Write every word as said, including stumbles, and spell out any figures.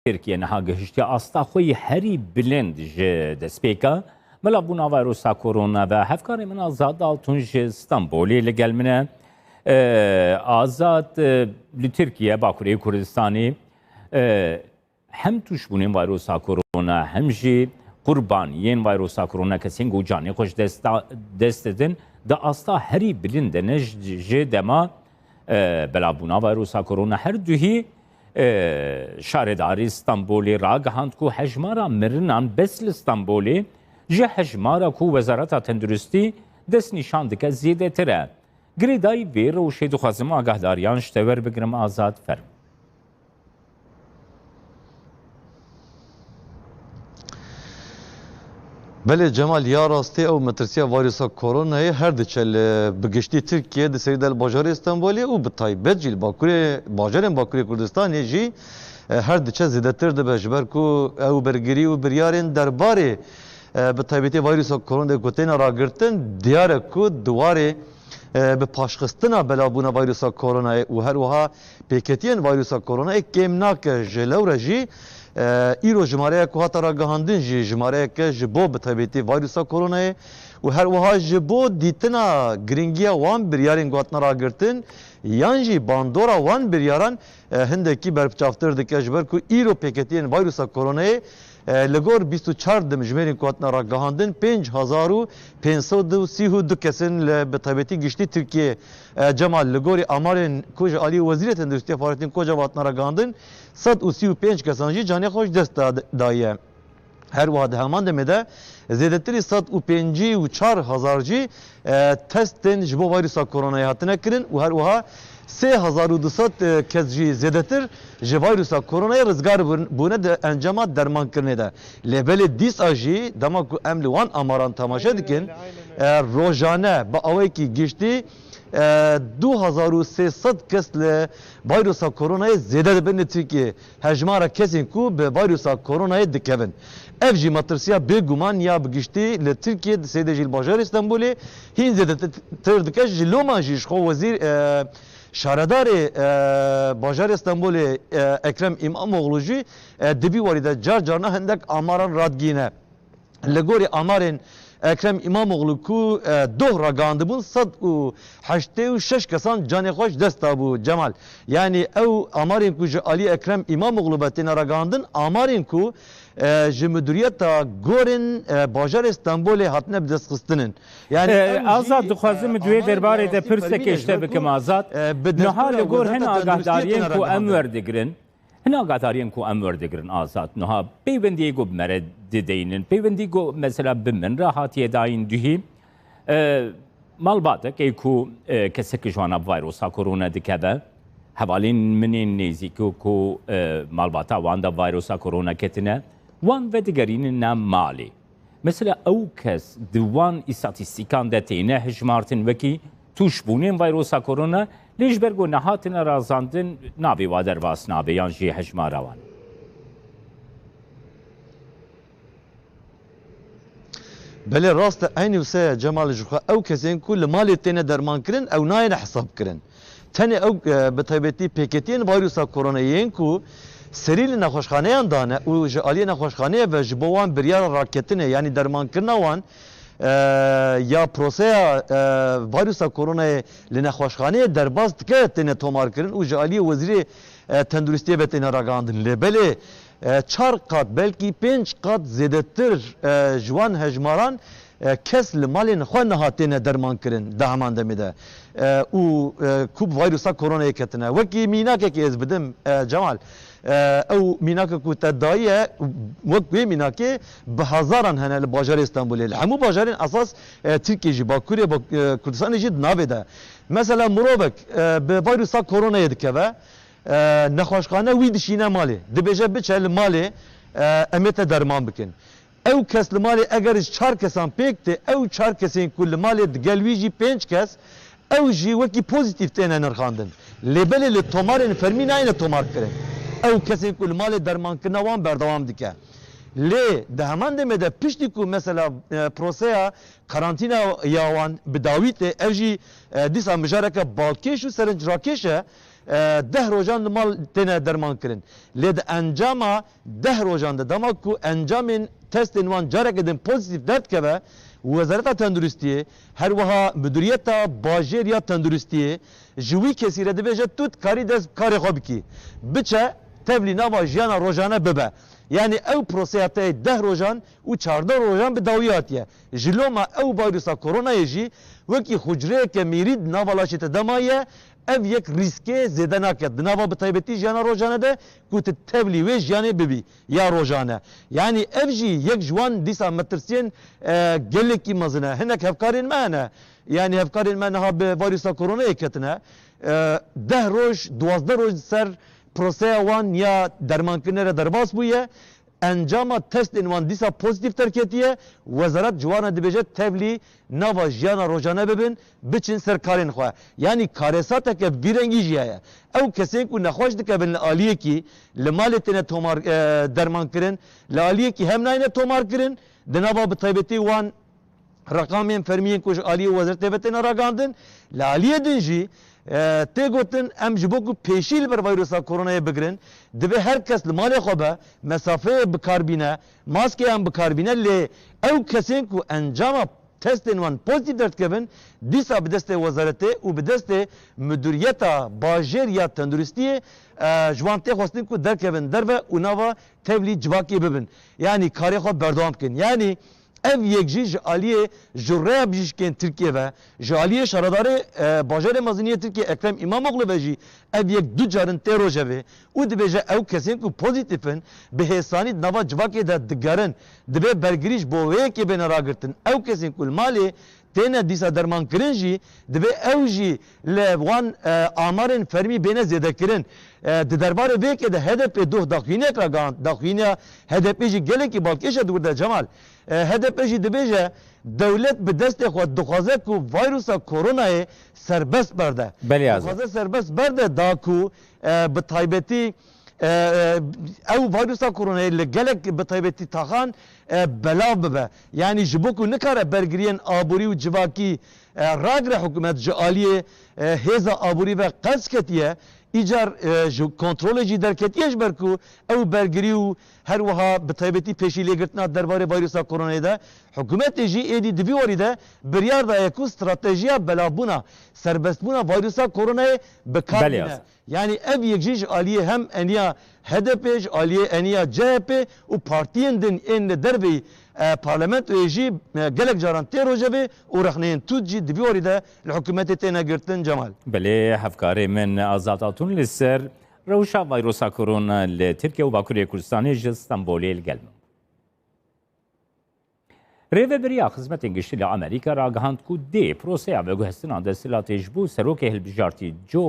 Tirkiye niha gihiştiye asta xwe yî herî bilind ji destpêka belavbûna vayrosa korona ve. Hevkarê min Azad Altun ji Stenbolê li gel min e. E, Azad, e, li Tirkiye, Bakurê Kurdistanê, e, hem tûşbûnên vayrosa korona hem jî qurbaniyên vayrosa korona, kesên ku canê xwe ji dest da-, dest didin, di asta herî bilind de ne. Ji, ji dema, e, belavbûna vayrosa korona her duhî, e, şaredarî Stenbolê ragihand ku hejmara mirinan bes li Stenbolê ji hejmara ku Wezareta Tenduristî destnîşan dike zêdetir e. Girêdayî vê rewşê dixwazim agahdariyan ji te werbigirim, Azad, fermo. Belê Cemal, ya rastî ew metirsiya vayrusa koronayê her diçe li, bi giştî Tirkiye, di serî de li bajarê Stenbolê û bi taybet jî li bakurê, bajarên Bakurê Kurdistanê jî, e, her diçe zêdetir dibe, ji ber ku ew bergirî û biryarên derbarê, e, bi taybetî vayrusa koronayê ku têne ragirtin, diyar e ku di warê, e, bi paşxistina belavbûna vayrusa koronayê û her wiha pêketiyên vayrusa koronayê kêm nake. Ji lewre jî, e, îro jimareya ku hate ragihandin jî jimareyeke ji bo bi taybetî vayrusa koronayê û her wiha ji bo dîtina giringiya wan biryarên ku hatine ragirtin yan jî bandora wan biryaran, e, hindekî berbiçavtir dike, ji ber ku îro pêketiyên vayrusa koronayê, e, li gor bîst û çar dimjimêrên ku hatine ragihandin, pênc hezar û pênc sed û sî û du kes in li, bi taybetî giştî Tirkiyeyê. E, Cemal, li gorî amarên ku ji aliyê Wezîrê Tenduristiya Fahrettin Koca ve hatine ragihandin, sed û sî û pênc kesan jî canê xwe ji dest da-, daye. Her wiha di heman demê de zêdetirî sed û pêncî û çar hezar jî, e, testên ji bo vayrusa koronayê hatine kirin û her wiha sê hezar û du sed, e, kes jî zêdetir ji vayrusa koronayê rizgar bûn-, bûne di encama dermankirinê de. Lê belê dîsa jî dema ku em li wan amaran temaşe dikin, e, rojane bi awayekî giştî, e, du hezar û sê sed kes li vayrusa koronayê zêde dibin li Tirkiyeyê. Hejmara kesên ku bi vayrusa koronayê dikevin. Ev jî metirsiya bêguman ya bi giştî li Tirkiyê, di sêdê jî li bajarê Stenbolê hîn zêdetir dike. Ji loma jî ji xwe wezîr, e, şaredarê, e, bajarê Stenbolê, e, Ekrem Îmamoğlu jî, e, di vî warî de car carna hindek amaran radigihîne. Li gorî amarên Ekrem Îmamoğlu ku, e, doh ragihandibûn, sed û heştê û şeş kesan canê xwe ji dest dabû, Cemal. Yanî ew amarên ku ji alî Ekrem Îmamoğlu ve têne ragihandin, amarên ku, e, ji Midûriyeta Gorên, e, Bajarê Stenbolê hatine bidestxistin in. Yanî E, ew jî, Azad, dixwazim e, di wê amarên derbarê de pirseke ji te bikim, Azad. E, niha li gor hin agahdariyên ku em werdigirin, Hin agadariyên ku em werdigirin, Azad, niha peywendiyê ku bi me re dideynin, peywendî ku mesela bi min re hatiye dayîn duhî, e, malbatekê ku, e, kesek ji wana bi vayrosa korona dikeve, hevalên min ên nêzîk ku, e, malbata wan de vayrosa korona ketine, wan vedigerînin nav malê. Mesela ew kes di wan îstatîstîkan de têne hejmartin wekî tûşbûnên vayrosa korona, lê ji ber ku nehatine razandin navê wa derbas nabe yan jî hejmara wan. Belê rast e, eynî wisa ye Cemal, ji xwe ew kesên ku li malê têne dermankirin ew nayêne hesabkirin. Tenê ew, e, bi taybetî pêketiyên vayrusa koronayê yên ku serî li nexweşxaneyan dane û ji aliyê nexweşxaneyê ve ji bo wan biryara raketinê, yanî dermankirina wan, e, ya proseya, e, vayrusa koronayê li nexweşxaneyê derbas dike, têne tomarkirin û ji aliyê Wezîrê, e, Tenduristiyê ve têne ragihandin. Lê belê, e, çar qat, belkî pênc qat zêdetir, e, ji wan hejmaran e, kes li malên xwe niha têne dermankirin di heman demê de. E, û, e, ku bi vayrusa koronayê ketine. Wekî mînakekê ez bidim, e, Cemal. E, ew mînake ku te dayiye, wek wê mînakê bi hezaran hene li bajarê Stenbolê. Li hemû bajarên esas, e, Tirkiyê jî, Bakurê, Bak-, e, Kurdistanê jî di navê de. Mesela mirovek, e, bi vayrusa koronayê dikeve, e, nexweşxane wî dişîne malê. Dibêje biçe li malê, e, em ê te derman bikin. Ew kes li malê eger ji çar kesan pêk tê, ew çar kesên ku li malê digel wî jî pênc kes, ew jî wekî pozîtîf têne nirxandin. Lê belê li tomarên fermî nayêne tomarkirin. Ew kesên ku li malê dermankirina wan berdewam dike. Lê di heman demê de piştî ku mesela, e, proseya karantîna ya wan bi dawî tê, ev jî, e, dîsa mijareke balkêş û serinc rakêş e. e, deh rojan li mal têne derman kirin. Lê di encama deh rojan de, dema ku encamên testên wan careke din pozîtîf derdikeve, Wezareta Tenduristiyê, her wiha Midûriyeta Bajêr ya Tenduristiyê ji wî kesî re dibêje, tu dikarî dest bi karê xwe bikî. Biçe tevlî nava jiyana rojane bibe. Yanî ew proseya te yê deh rojan û çardeh rojan bi dawî hatiye. Ji loma ew vayrusa koronayê jî wekî hucreyeke mîrî di nava laşê te de maye, ev yek rîskê zêde nake di nava bi taybetî jiyana rojane de ku tu tevlî wê jiyanê bibî ya rojane. Yanî ev jî yek ji wan dîsa metirsiyên, e, gelekî mezin e. Hinek hevkarên me hene. Yanî hevkarên me niha bi vayrusa koronayê ketine. E, deh roj, duwazdeh roj ser proseya wan ya dermankirinê re derbas bûye. Encama testên wan dîsa pozîtîf derketiye, wezaret ji wan re dibêje tevlî nava jiyana rojane bibin, biçin ser karên xwe. Yanî karesateke vî rengî jî heye. Ew kesên ku nexweş dikevin li aliyekî, li malê têne tomar, e, derman kirin, li aliyekî hem nayne tomar kirin, di nava bi taybetî wan reqamên fermiyên ku ji aliyê Wezareta Têve têne ragihandin, li aliyê din jî, e, tê gotin, em ji bo ku pêşî li ber vayrusa koronayê bigirin, divê her kes li malê xwe be, mesafeyê bi kar bîne, maskeyan bi kar bîne, lê ew kesên ku encama testên wan pozîtîf derdikevin, dîsa bi destê wezaretê û bi destê midûriyeta bajêr ya tenduristiyê, e, ji wan tê xwestin ku derkevin derve û nava tevlî civakê bibin. Yanî karê xwe berdewam bikin. Yanî ev yek jî ji aliyê ji rêya bijîşkên Tirkiyê ve, ji aliyê şaredarê, e, bajarê meziniyê Tirkiyê Ekrem Îmamoğlu ve jî ev yek du carin tê rojevê û dibêje ew kesên ku pozîtîf in bi hêsanî di nava civakê de digerin. Divê bergirî ji bo wê yekê bêne ragirtin. Ew kesên ku li malê têne dîsa dermankirin jî divê ew jî li wan, e, amarên fermî bêne zêdekirin. E, di derbarê vê yekê de H D P doh daxuyaniyek ragihand, daxuyaniya H D P jî gelekî balkêş e di wir de Cemal. E, H D P jî dibêje dewlet bi destê xwe dixwaze ku vayrusa koronayê serbest berde. Belê Azad. Dixwaze serbest berde da ku, e, bi taybetî, e, e, ew vayrusa koronayê li gelek bi taybetî taxan, e, belav bibe. Yanî ji bo ku nikare bergiriyên aborî û civakî, e, ragire, hikûmet ji aliyê, e, hêza aborî ve qels ketiye, îcar, e, ji kontrolê jî derketiye ji ber ku ew bergirî û her wiha bi taybetî pêşîlêgirtina derbarê vayrusa koronayê de hikûmetê jî êdî di vî warî de biryar daye ku stratejiya belavbûna, serbestbûna vayrusa koronayê bi kar Belê bîne. Azad. Yanî ev yek jî ji aliyê hem eniya H D P, ji aliyê eniya C H P û partiyên din ên li derveyî, e, parlamentoyê jî, e, gelek caran tê rojevê û rexneyên tût jî di vî warî de li hikûmetê têne girtin Cemal. Belê, hevkarê min Azad Altun li ser rewşa vayrosa korona li Tirkiye û Bakurê Kurdistanê ji Stenbolê li gel min. Rêvebiriya Xizmetên Giştî li Amerîka ragihand ku dê proseya veguhestina desthilatê ji bo serokê hilbijartî Joe